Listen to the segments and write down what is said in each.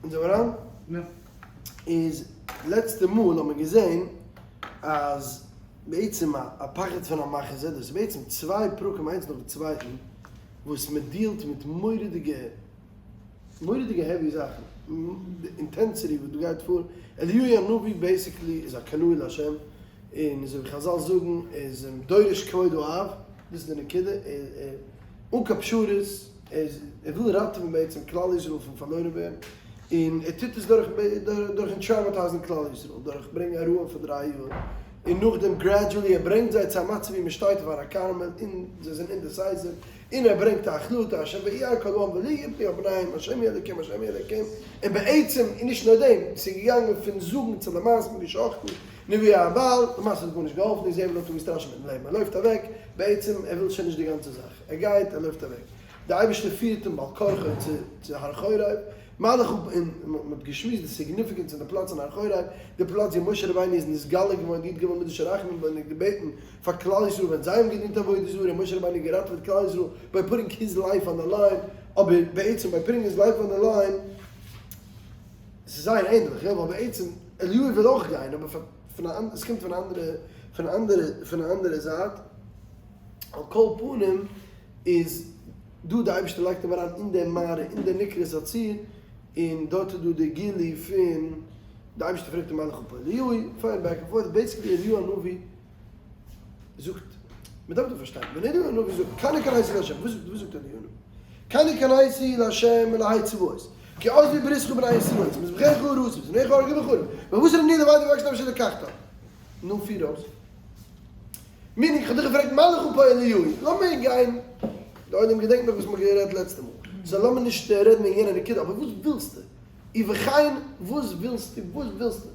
אונז זעמער אריין? יא. איז לעצטע מאל האט מען געזען אז בעצם א פחד פון א מחזה, דאס איז בעצם צוויי פרקים איינס נאכן צווייטן וואס מען deal ט מיט מורא'דיגע מורא'דיגע heavy זאכן, די intensity וואס דא גייט פאר, אליהו הנביא basically איז א קנאי להשם, און אזוי ווי חזל זאגן איז דורש כבוד האב, דאס איז די נקודה, אן קיין פשרות, ער וויל ראטעווען בעצם כלל ישראל פון פארלוירן ווערן, און ער טוט עס דורכן traumatize ן כלל ישראל, דורך ברענגען א רעב פאר דריי יאר, און נאכדעם gradually ער ברענגט זיי צו א מצב ווי מען שטייט אויף הר הכרמל און זיי זענען indecisive, און ער ברענגט א החלטה השם וירא כל העם ולא יפלו על פניהם השם הוא האלקים השם הוא האלקים, און בעצם און נישט נאר דעם, ס'איז געגאנגען פון זאגן צו למעשה מ'האט געשחט'ן נביאי הבעל, למעשה האט גארנישט געהאלפן, איזבל האט אים געסטראשעט מיטן לעבן, ער לויפט אוועק, בעצם ער וויל שוין נישט די גאנצע זאך. ער גייט, ער לויפט אוועק. דער אייבערשטער פירט אים בעל כרחו צו צו הר חורב, מלך אפ און מען האט געשמועסט די significance פון די פלאץ אין הר חורב, די פלאץ ווי משה רבינו איז נתגלה געווארן, די איד געווארן מידת הרחמים ווען ער האט געבעטן פאר כלל ישראל ווען זיי האבן געדינט עבודה זרה, און משה רבינו האט געראטעוועט כלל ישראל by putting his life on the line, אבער בעצם by putting his life on the line, ס'איז זייער ענדליך, יא, ווייל בעצם אליהו וויל אויך גיין, אבער פון א עס קומט פון א אנדערע פון א אנדערע פון א אנדערע זייט. על כל פנים איז דא די אייבערשטער לייגט אים אריין אין די מערה אין די נקרת הצור, און דארט איז דא די גילוי פון די אייבערשטער פרעגט אים מה לך פה אליהו, פיין back and forth, basically אליהו הנביא זאגט, מען דארף דא פארשטיין, ווען אליהו הנביא זאגט קנא קנאתי לה', וואס זאגט אליהו הנביא? קנא קנאתי לה' אלהי צבאות, כי עזבו בריתך בני ישראל, את מזבחיך הרסו, ואת זבחיך הרגו בחרב, והבשר אני לבדי ואבקשה נפשי לקחתם. נו פיר אויס. meaning, כ'האב דיך געפרעגט מה לך פה אליהו, לאמיר גיין, די עולם געדענקט נאך וואס מ'האט גערעדט לעצטע מאל, so לאמיר נישט רעדן וועגן יענע נקודה, אבער וואס ווילסטו? ובכן, וואס ווילסטו? וואס ווילסטו?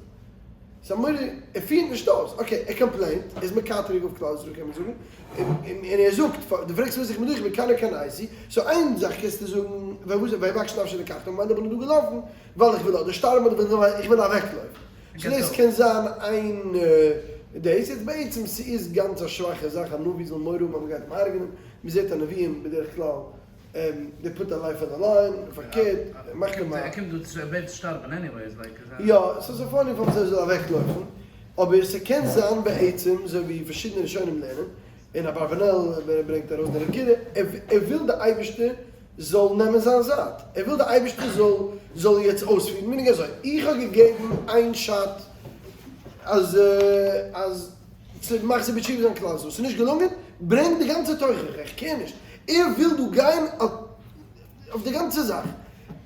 ס'איז א מורא, ער פירט נישט אויס, okay, ער complaint, ער איז מקטרג אויף כלל ישראל קען מען זאגן, און ער זאגט, דו פרעגסט וואס איך בין דא, איך בין קנא קנאתי, so איין זאך קענסטו זאגן, ויבקש נפשו לקחתם, ממילא בין איך דא געלאפן, ווייל איך וויל אדער שטארבן אדער איך וויל אוועקלויפן. so דאס קען זיין איין דאס איז בעצם ס'איז גאנץ א שוואכע זאך א נביא זאל מורא האבן אז מ'גייט אים הרג'נען, מ'זעט א נביאים בדרך כלל they put their life on the line, פארקערט מאכט אים א. ער קומט דא צו ער בעט שטארבן anyways like יא, ס'איז אזוי funny פארוואס ער זאל אוועקלויפן, אבער ס'קען זיין בעצם אזוי ווי פארשידענע ראשונים לערנען, און אברבנאל ברענגט ארויס די נקודה, ער וויל די אייבערשטער זאל נעמען זיין זייט, ער וויל די אייבערשטער זאל זאל יעצט אויספירן, meaning אזוי, איך האב געגעבן איין shot אז אז צו מחזיר בתשובה זיין כלל ישראל, ס'איז נישט געלונגען, ברענג די גאנצע תוכחה, איך care נישט, ער וויל דא גיין אויף די גאנצע זאך,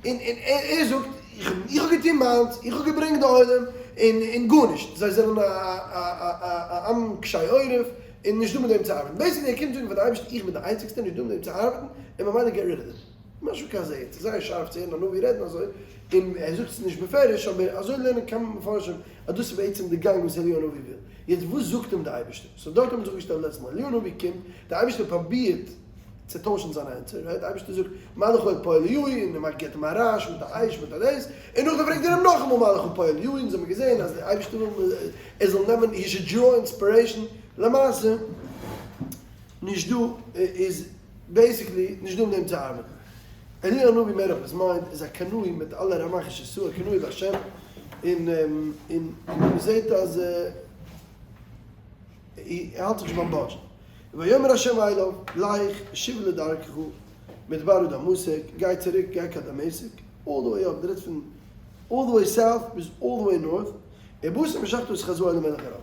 און און ער זאגט, איך האב געטון מיינס, איך האב געברענגט די עולם, און און גארנישט, זיי זענען א א א א עם קשי עורף, און נישט דא מיט וועם צו ארבעטן. basically ער קומט זאגן פאר די אייבערשטער איך בין די איינציגסטער נישט דא מיט וועם צו ארבעטן, און ממילא get rid of them. משהו כזה, עס איז זייער שארף צו הערן א נביא רעדן אזוי, און ער זאגט עס נישט בפירוש, אבער אזוי לערנען כמה מפרשים אז דאס איז בעצם די גאנג וואס אליהו הנביא וויל. יעצט וואס זאגט אים די אייבערשטער? so דארט האט מען זיך אפגעשטעלט לעצטע מאל, אליהו הנביא קומט, די אייבערשטער פרובירט צו טוישן זיין ענטפער, right? די אייבערשטער זאגט מה לך פה אליהו, און ער מאכט געבט אים א רעש מיט א אש מיט א דאס, און נאכדעם פרעגט ער אים נאכאמאל מה לך פה אליהו, און אונז האבן געזען אז די אייבערשטער וויל ער זאל נעמען he should draw inspiration, למעשה נישט דא איז basically נישט דא מיט דעם צו ארבעטן. אליהו הנביא made up his mind איז א קנאי מיט אלע רמ"ח שס"ה קנאי להשם, און און מען זעט אז ער האלט זיך נישט ביים בודזשען. ויאמר ה' אליו, לך שוב לדרכך מדבר דמשק, גיי צוריק גיי קיין דמשק, all the way up, דו רעדסט פון all the way south ביז all the way north, ובאת ומשחת את חזאל למלך ארם.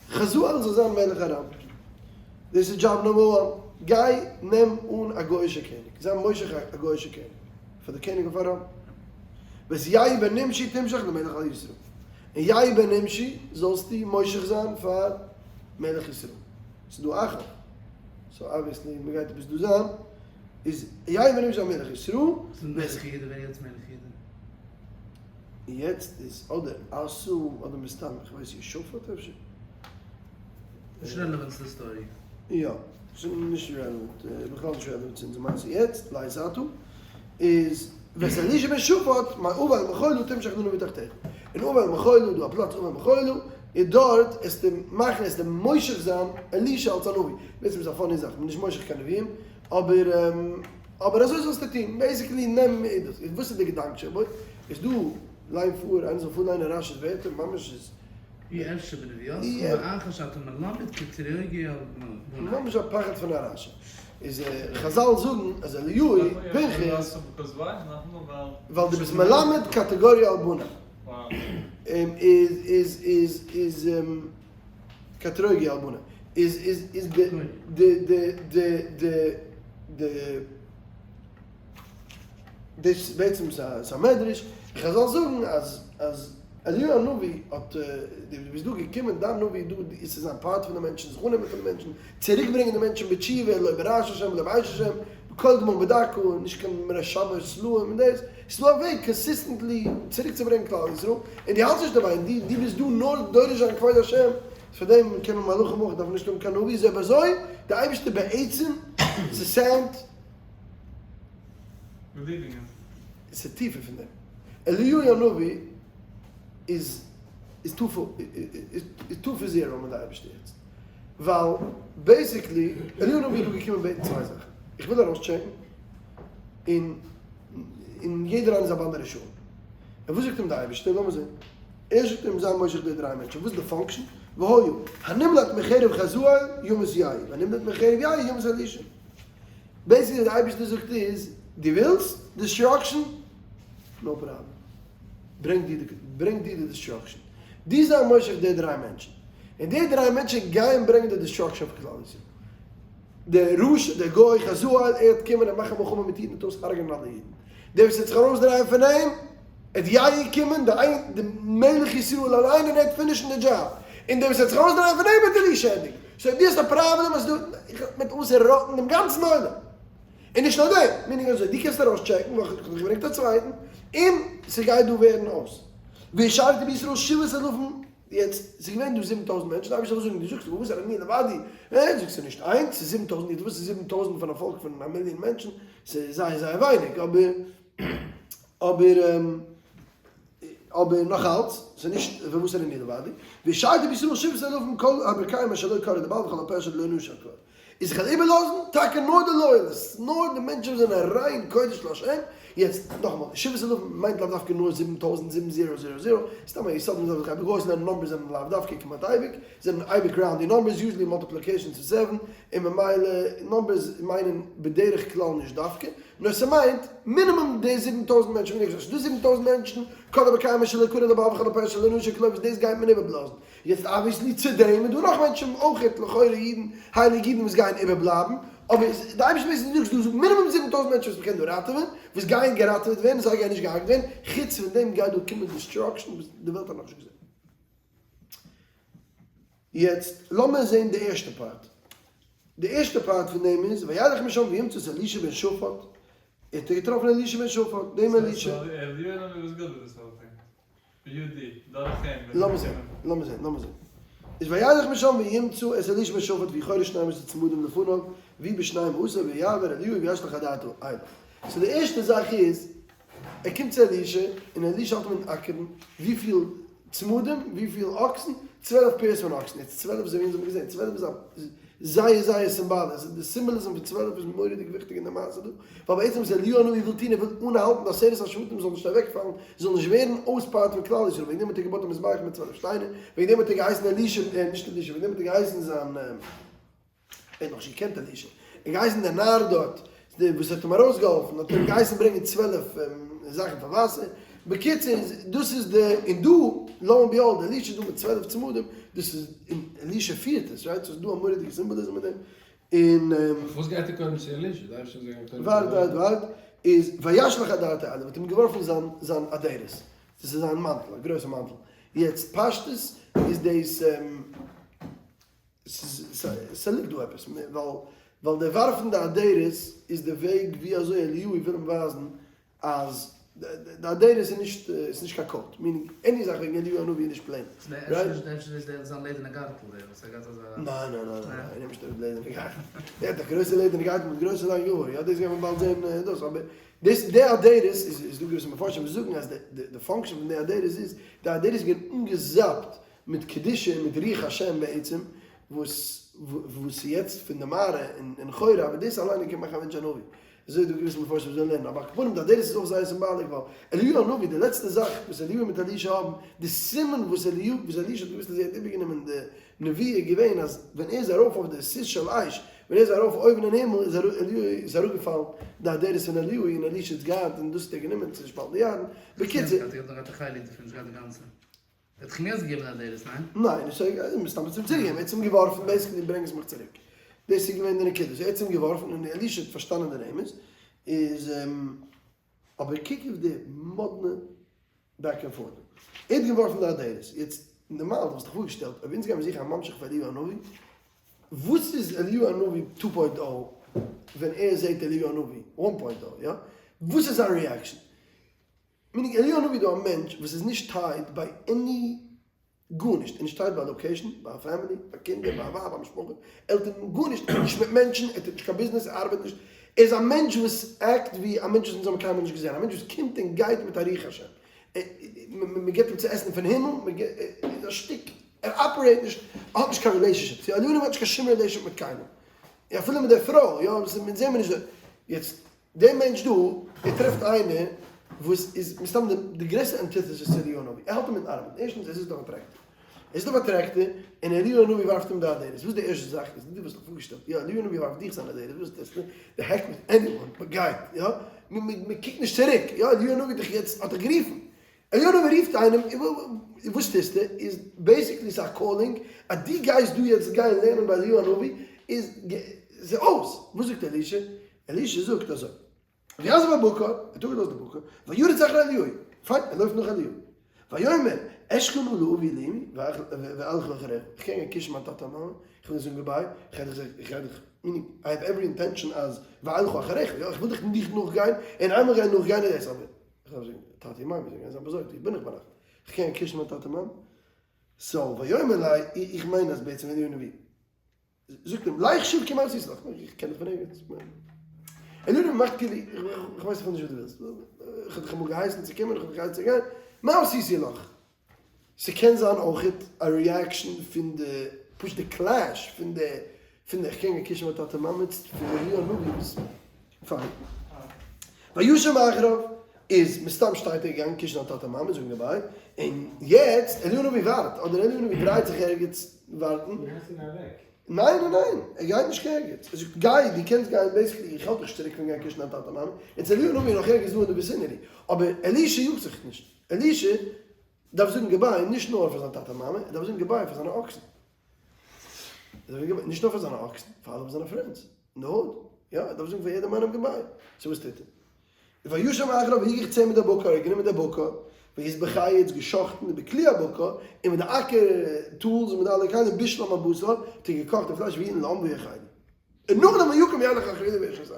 חזאל זאל זיין מלך ארם. דאס איז job number one. גיי נעם אן א גוי'אישע קעניג. זיי מושח א גוי'אישע קעניג. פאר די קעניג אויף ארם. ואת יהוא בן נמשי תמשח למלך על ישראל. און יהוא בן נמשי זאלסטו מושח זיין פאר מלך ישראל. ס'איז דא אחאב. so obviously מ'גייט עפעס דא זיין. איז יהוא בן נמשי מלך ישראל. וואס איז מלך יהודה? ווער יעצט מלך יהודה? יעצט איז אדער אסא אדער מסתם איך ווייס יהושפט אפשר. נישט relevant צו די story. יא, ס'איז נישט relevant, בכלל נישט relevant צו אונזער מעשה יעצט, לעת עתה, איז ואת אלישע בן שפט מאבל מחולה תמשח לנביא תחתיך, אין אבל מחולה דא א פלאץ אבל מחולה, און דארט עסטו מאכן עסטו מושח זיין אלישע אלס א נביא, בעצם איז א funny זאך, מ'איז נישט מושח קיין נביאים, אבער. אבער אזוי זאלסטו טון, basically נעם עדות. איז וואס איז די געדאנק שבו? איז דא, ליין פאר, איינער זאל פארליינען רש"י'ס ווערטער, ממש איז. אי אפשר בנביאתך מאחר שאתה מלמד קטרוגי על בני. ממש א פחד פון א רש"י. איז חזל זאגן אז אליהו פנחס. ווייל דו ביסט מלמד קטגוריה על בני. איז איז איז איז קטרוגיה על בני. איז איז איז די די די די די די דאס בעצם איז א מדרש, חזל זאגן אז אז אליהו הנביא האט דו ביסט דא געקומען דיין נביא דא איז צו זיין part פון די מענטשן, זיך אננעמען פון די מענטשן, צוריק ברענגען די מענטשן בתשובה, לא ברעש השם ולא באש השם, בקול דממה דקה, נישט קיין מרשמות סלעים און דאס, ס'איז דא א וועג consistently צוריק צו ברענגען כלל ישראל, און דו האלטסט נישט דערביי, און דו ביסט דא נאר דורש זיין כבוד השם, פאר דעם קען מען מלאכים אויך דארפן נישט האבן קיין נביא, איז אויב אזוי די אייבערשטער בעצם ס' sound ס'איז טיפער פון דעם. אליהו הנביא איז איז two for zero מיט די אייבערשטער יעצט. ווייל basically אליהו הנביא איז דא געקומען בעטן צוויי זאכן. איך וויל ארויסטשעקן און און יעדער איינער איז א באנדע רשעים. און וואס זאגט אים די אייבערשטער? לאמיר זען. ער זאגט אים זיי מושך די דריי מענטשן. וואס איז די function? והיה הנמלט מחרב חזאל ימות יהוא והנמלט מחרב יהוא ימות אלישע. basically די אייבערשטער זאגט איז, דו ווילסט destruction? No problem. ברענג דיר די ברענג דיר די destruction. דו זיי מושך די דריי מענטשן. און די דריי מענטשן גייען ברענגען די destruction פון כלל ישראל. דער רשע, דער גוי חזאל, ער וועט קומען און מאכן מלחמה מיט אידן און אויסהרג'נען אלע אידן. דער וואס וועט זיך ארויסדרייען פון אים, וועט יהוא קומען, די איין, די מלך ישראל אליין, און ער וועט finish ן די דזשאב. און דער וואס וועט זיך ארויסדרייען פון אים, וועט אלישע ענדיגן. so אויב דו האסט א פראבלעם אז דו, איך וועט אויסראטן דעם גאנצן עולם. און נישט נאר דעם, meaning אזוי, דו קענסט ארויסטשעקן, ווייל איך האב דיך געברענגט א צווייטן, און ס'גייט דא ווערן אויס. והשארתי בישראל שבעת אלפים, יעצט, ס'איז געווען דא 7000 מענטשן, אייבערשטער זאל זאגן, דו זאגסט וואס אני לבדי, אה, זאגסטו נישט איינס, ס'איז 7000, יעצט וואס איז 7000 פון א פאלק פון א מיליאן מענטשן, ס'איז זייער זייער ווייניג, אבער, אבער, אבער נאך אלץ, ס'איז נישט וואס אני לבדי, והשארתי בישראל שבעת אלפים כל הברכיים אשר לא כרעו לבעל וכל הפה אשר לא נשק לו. איז איך וועל איבערלאזן טאקע נאר די loyalists, נאר די מענטשן וואס זענען ריין קודש להשם, יעצט נאכאמאל, שבעת אלפים מיינט לאו דווקא נאר 7000 זיבן zero zero zero, סתם א יסוד מ'זאל זיך אייביג אויסלערנען numbers זענען לאו דווקא כמעט אייביג, זענען אייביג round די numbers, usually multiplications פון seven, און ממילא numbers מיינען בדרך כלל נישט דווקא, נאר ס'מיינט מינימום די 7000 מענטשן, ווי געזאגט ס'דא 7000 מענטשן, כל הברכיים אשר לא כרעו לבעל וכל הפה אשר לא נשק לו וואס דאס גייט מען איבערבלאזן. יעצט obviously צו דעם איז דא נאך מענטשן אויכעט לכאורה אידן הייליגע אידן וואס גייען איבערבלייבן, אבער די אייבערשטער ווייסט נישט דא מינימום 7000 מענטשן וואס מ'קען דא ראטעווען, וואס גייען געראטעוועט ווערן, זיי גייען נישט געהארגט ווערן, חוץ פון דעם גייט דא קומען destruction וואס די וועלט האט נאכנישט געזען. יעצט לאמיר זען די ערשטע part. די ערשטע part פון דעם איז וילך משם וימצא את אלישע בן שפט, האט ער געטראפן אלישע בן שפט, דעם אלישע. לאמיר זען, לאמיר זען, לאמיר זען. איז וילך משם וימצא את אלישע בן שפט ויהי חורש שנים עשר צמדים לפניו ויהי בשנים עשר ויעבר אליהו וישלך אדרתו אליו. so די ערשטע זאך איז, ער קומט צו אלישע, און אלישע האלט אים אין אקערן, וויפיל צמדים, וויפיל אקסן, 12 pairs פון אקסן, יעצט 12 אזוי ווי אונז האבן געזען, 12 איז א זייער זייער סימבאליש, די symbolism פון 12 איז מורא'דיג וויכטיג אין די מעשה דא, ווייל בעצם וואס אליהו הנביא וויל טון, ער וויל אנהאלטן די עשרת השבטים זאלן נישט אוועקפאלן, זאל נישט ווערן אויס part פון כלל ישראל, וועגן דעם האט ער געבויט א מזבח מיט 12 שטיינער, וועגן דעם האט ער געהייסן אלישע, נישט אלישע, וועגן דעם האט ער געהייסן זיין, ער האט נאכנישט געקענט אלישע, ער האט געהייסן דער נער דארט, דער וואס האט אים ארויסגעהאלפן, האט אים געהייסן ברענגען 12 זאכן פאר וואסער, בקיצור, דאס איז די, און דא, lo and behold, אלישע איז דא מיט 12 צמדים, דאס איז, און אלישע פירט עס, right? ס'איז דא א מורא'דיגע symbolism אין דעם, און. אויף וואס גייט ער קודם צו אלישע? דארף שוין זיין קודם צו ווארט, ווארט, ווארט, איז וישלך אדרתו אליו, האט אים געווארפן זיין, זיין אדרת, דאס איז זיין מאנטל, א גרויסע מאנטל, יעצט פשטות איז דאס, ס'ליגט דא עפעס, ווייל ווייל די ווארפן די אדרת איז די וועג ווי אזוי אליהו וויל אים ווייזן אז די אדרת איז נישט איז נישט קיין coat, meaning any זאך וועגן אליהו הנביא איז נישט plain, right? אפשר איז דער זיין לעדערנע גארטל דער וואס ער גייט אזא. ניין ניין ניין ניין ער נעמט נישט די לעדערנע גארטל, ער האט א גרויסע לעדערנע גארטל מיט גרויסע לאנגע האר, יא דאס גייט מען באלד זען דאס, אבער דאס די אדרת איז איז דא געוויסע מפרשים וואס זאגן אז די די function פון די אדרת איז, די אדרת איז געווען אנגעזאפט מיט קדושה און מיט רוח השם בעצם, וואס וואס איז יעצט פון די מערה אין חורב, אבער דאס אליין קען מאכן א מענטש א נביא. אזוי איז דא געוויסע מפרשים וואס ווילן לערנען, אבער על כל פנים די אדרת איז אויך זייער symbolic ווייל אליהו הנביא די לעצטע זאך וואס אליהו מיט אלישע האבן, די סימן וואס אליהו וואס אלישע האט געוואוסט אז ער האט איבערגענומען די נבואה איז געווען אז ווען ער איז ארויף אויף די סוס של אש, ווען ער איז ארויף אויבן אין הימל איז אליהו איז אראפגעפאלן די אדרת פון אליהו און אלישע האט עס געהאט און דאס האט ער גענומען צו שפאלטן די ירדן, בקיצור. ער האט געהאט א חלק דערפון נישט געהאט די גאנצע. ער האט דאך אים יעצט געגעבן די אדרת, ניין? ניין, נישט אזוי, מסתם האט עס אים צוריקגעגעבן, ער האט עס אים געווארפן basically ברענג עס מיך צוריק. דאס איז געווען די נקודה, so ער האט עס אים געווארפן און אלישע האט פארשטאנען די רמז, איז אבער קוק אויף די מאדנע back and forth דא. ער האט געווארפן די אדרת, יעצט נארמאל דו האסט דיך פארגעשטעלט אויב אונז גיימיר זוכן א ממשיך פאר אליהו הנביא, וואס איז אליהו הנביא two point o ווען ער זעהט אליהו הנביא one point o, יא? וואס איז זיין reaction? meaning אליהו הנביא איז דא א מענטש וואס איז נישט tied ביי any גארנישט, ער איז נישט tied ביי א location, ביי א family, ביי קינדער, ביי א ווייב, ביי משפחה, עלטערן, גארנישט, נישט מיט מענטשן, ער טוט נישט קיין ביזנעס, ער ארבעט נישט, ער איז א מענטש וואס act ווי א מענטש וואס אונז האבן קיינמאל נישט געזען, א מענטש וואס קומט און גייט מיט א רוח השם, מען גיבט אים צו עסן פון הימל, ער איז א שטיק, ער operate נישט, ער האט נישט קיין relationship, צו אליהו הנביא האט נישט קיין שום relationship מיט קיינעם, אפילו מיט די פרוי, יא, אונז זעמיר נישט, יעצט דער מענטש דא, ער טרעפט איינער וואס איז מסתם די גרעסטע antithesis צו אליהו הנביא, ער האלט אים מיטן ארבעטן, ערשטנס ער זיצט אויף א טרעקטער, ער זיצט אויף א טרעקטער און אליהו הנביא ווארפט אים די אדרת, וואס איז די ערשטע זאך איז דו וואלסט דיך פארגעשטעלט, יא אליהו הנביא ווארפט דיך זיין אדרת, וואס טוסטו? the heck with anyone, מען גייט, יא, מען קוקט נישט צוריק, יא אליהו הנביא האט דיך יעצט, האט דיך גערופן, אליהו הנביא רופט איינעם, וואס טוסטו? איז basically ס'איז א calling אז דו גייסט דא יעצט גיין לערנען ביי אליהו הנביא, איז אויס, וואס זאגט אלישע? אלישע זאגט אזוי, ויעזב הבקר, ער האט אפגעלאזט די בקר, וירץ אחרי אליהו, פיין, ער לויפט נאך אליהו, ויאמר, אשקה נא לאבי ולאמי, ואלכה אחריך, איך קען גיין קישן מיין טאטע און מאמע, איך וויל זאגן goodbye, איך גיי דיך, איך גיי דיך, meaning, I have every intention אז ואלכה אחריך, יא, איך וויל דיך נישט נאכגיין, און איינמאל גיין נאכגיין איז דאס, אבער, איך דארף זאגן, טאטי און מאמי זיי גייען זיין באזארגט, איך בין נאך ביינאכט, איך קען גיין קישן מיין טאטע און מאמע, so, ויאמר אלי, איך מיין אז בעצם אליהו הנביא. זאגט אים, לך שוב כי מה עשיתי לך, איך קען דיך פון ערגעץ, אליהו מאכט כאילו, איך ווייס אפילו נישט וואס דו ווילסט, איך האב דיך אמאל געהייסן צו קומען, איך האב דיך געהייסן צו גיין, מה עשיתי לך? ס'קען זיין אויכעט א reaction פון די, פשוט די clash פון די, פון די איך קען גיין קישן מיין טאטע מאמע, פון אליהו הנביא וואס, פיין. וישב אחריו, איז מסתם שטייט ער געגאנגען קישן זיין טאטע מאמע זאגן goodbye, און יעצט אליהו הנביא ווארט, אדער אליהו הנביא דרייט זיך ערגעץ ווארטן. דו הייסט אים אוועק. ניין ניין ניין, ער גייט נישט קיין ערגעץ, ער זאגט גיי, דו קענסט גיין, basically איך האלט דיך צוריק פון גיין קישן דיין טאטע מאמע, יעצט אליהו הנביא איז נאך ערגעץ דא אין די vicinity, אבער אלישע יאגט זיך נישט, אלישע דארף זאגן goodbye נישט נאר פאר זיין טאטע מאמע, ער דארף זאגן goodbye פאר זיינע אקסן. נישט נאר פאר זיינע אקסן, פאר אלע זיינע friends אין די hood, יא, ער דארף זאגן פאר יעדעם איינעם goodbye, so וואס טוט ער? וישב אחריו ויקח צמד הבקר, ער האט גענומען די בקר, ויזבחהו, ער האט עס געשאכטן בכלי הבקר, און מיט די אקער tools און מיט אלע כלים בישלם הבשר, האט ער געקאכט די פלייש ויתן לעם ויאכלו. און נאכדעם ויקום וילך אחריהם וישסהו.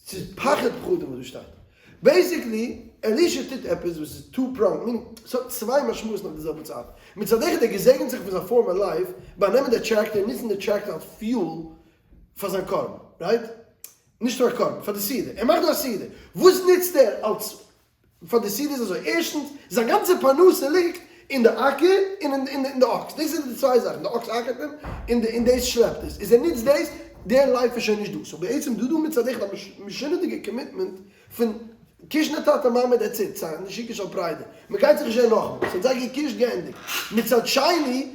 ס'איז פחד פחדים וואס דא שטייט. basically, אלישע טוט עפעס וואס איז two pronged, meaning ס'האט צוויי משמעות'ן אויף די זעלבע צייט. מצד אחד ער געזעגנט זיך פון זיין former life ביי נעמען די טרעקטער און נוצן די טרעקטער אלס fuel פאר זיין קרבן, right? נישט פאר קרבן, פאר די סעודה. ער מאכט דא א סעודה. וואס נוצט ער אלס פאר די סעודה איז אזוי, ערשטנס, זיין גאנצע פרנסה ליגט אין די אקער און אין די אקס, דאס זענען די צוויי זאכן, די אקס אקערט אים און די און דאס שלעפט עס, איז ער נוצט דאס, דער life איז שוין נישט דא, so בעצם דא דא מצד אחד א משונה'דיגע commitment פון קישן די טאטע מאמע that's it, ס'איז א נשיקה של פרידה, מען גייט זיך נישט זען נאכאמאל, ס'האט זיי געקישט געענדיגט, מצד שני,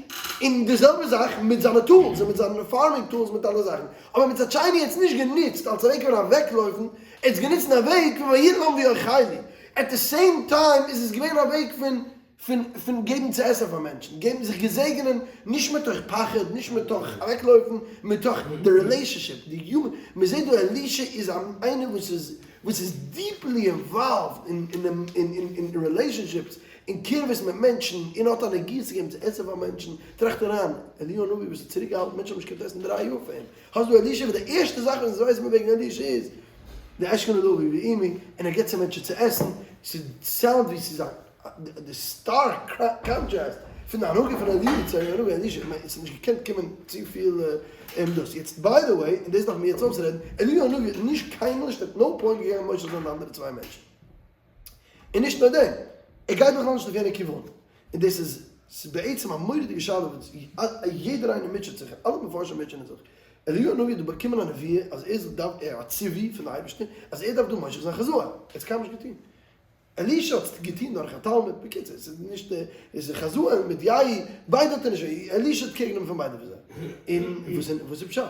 און די זעלבע זאך מיט זיינע tools און מיט זיינע farming tools מיט אלע זאכן, אבער מצד שני ער האט עס נישט גענוצט אלס א וועג פון אוועקלויפן, ער האט עס גענוצט אין א וועג פון ויתן לעם ויאכלו, at the same time איז עס געווען א וועג פון פון פון געבן צו עסן פאר מענטשן, געבן זיך געזעגענען, נישט מתוך פחד, נישט מתוך אוועקלויפן, מתוך די relationship, די human, מען זעט דא אלישע איז א איינער וואס איז וואס איז deeply involved אין אין אין אין relationships, אין קירבות מיט מענטשן, און האט א נגיעה צו געבן צו עסן פאר מענטשן, טראכט אריין, אליהו הנביא וואס האט צוריקגעהאלטן מענטשן האבן נישט געקענט עסן דריי יאר פאר אים, האסט דא אלישע וואס די ערשטע זאך וואס אונז ווייסן מיר וועגן אלישע איז די אשקה לאבי ואמי און ער גיבט צו מענטשן צו עסן, ס'סאונד ווי ס'איז א די stark contrast פון די הנהגה פון אליהו צו די הנהגה אלישע, איך מיין ס'האט נישט געקענט קומען צופיל דאס, יעצט by the way, און דאס דארף מען יעצט אויסרעדן, אליהו הנביא האט נישט קיינמאל נישט at no point געגאנגען מושל זיין די אנדערע צוויי מענטשן. און נישט נאר דעם, ער גייט בכלל נישט אויף יענע כיוון, און דאס איז ס'איז בעצם א מורא'דיגע שאלה וואס יעדער איינער מוטשעט זיך, אלע מפרשים מוטשענען זיך. אליהו הנביא האט דא באקומען א נבואה אז ער זאל דארף ער א ציווי פון די אייבערשטער אז ער דארף דא מושח זיין חזאל, ער האט עס קיינמאל נישט געטון. אלישע האט עס געטון דורך א תלמיד, בקיצור עס איז נישט עס איז חזאל מיט יהוא ביידע האט ער נישט, אלישע האט קעיר גענומען פון ביידע פון זיי, און וואס איז פשט?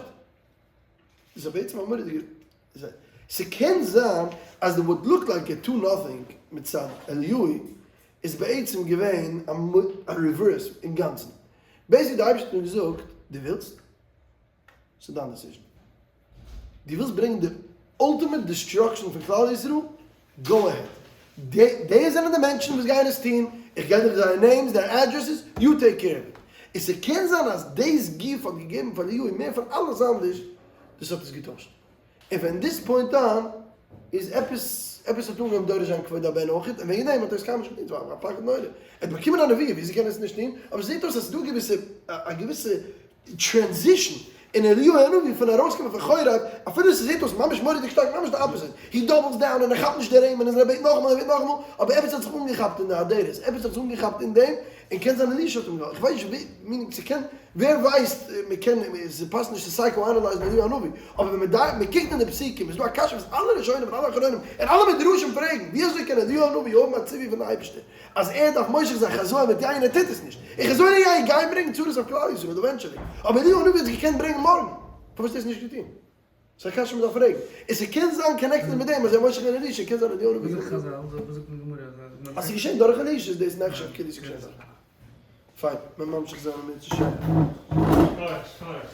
איז א בעצם א מורא'דיגע ס'קען זיין אז די what looked like a two nothing מצד אליהו איז בעצם געווען א reverse אינגאנצן. basically די אייבערשטער האט אים געזאגט דו ווילסט? ס'איז דיין decision. דו ווילסט ברענגען די ultimate destruction פון כלל ישראל? go ahead. די זענען די מענטשן וואס גייען עס טון, איך געב דיך זייער names, זייער addresses, you take care of it. און ס'קען זיין אז דאס גוף האט געגעבן פאר אליהו מער פון אלעס אנדערש, דאס האט עס געטוישט. און פון this point on איז עפעס, עפעס האט אנגעהויבן דורש זיין כבוד הבן אויך, און וועגן דעם האט ער עס קיינמאל נישט געטון, ס'איז א פחד נורא. ער האט באקומען א נבואה, וויאזוי קען ער עס נישט טון? אבער ס'זעט אויס אז ס'איז דא געוויסע, א געוויסע transition אין אליהו הנביא פון ארויסקומען פון חורב, אפילו ס'זעט אויס ממש מורא'דיג שטארק, ממש די opposite, he doubles down און ער כאפט נישט די רעמען און ער בעט נאכאמאל און ער בעט נאכאמאל, אבער עפעס האט זיך אנגעכאפט אין די אדרת, עפעס האט זיך אנגעכאפט אין דעם, און קען זיין אלישע האט אים געהאלפן, איך ווייס נישט ווער, meaning ס'קען, ווער ווייסט, מ'קען, ס'פאסט נישט צו psychoanalyze ן אליהו הנביא, אבער ווען מ'דארף, מ'קוקט אין די פסוקים, איז דא א קשיא וואס אלע ראשונים און אלע אחרונים און אלע מדרשים פרעגן, ווי אזוי קען אליהו הנביא האבן א ציווי פון די אייבערשטער אז ער דארף מושח זיין חזאל מיט יין, ער טוט עס נישט, און חזאל און יין גייען ברענגען צרות אויף כלל ישראל eventually, אבער אליהו הנביא האט עס געקענט ברענגען מארגן, פארוואס האט ער עס נישט געטון? ס'איז א קשיא מ'דארף פרעגן. און ס'קען זיין connected מיט דעם אז ער מושח געווען אלישע, קען זיין אליהו הנביא. וואס זאגט חזל? וואס זאגט די גמרא? אז ס'איז געשען דורך אלישע איז דאס נחשב כאילו ס'איז געשען דורך. פיין, מ'וועט ממשיך זיין אם ירצה השם. שכוח, שכוח.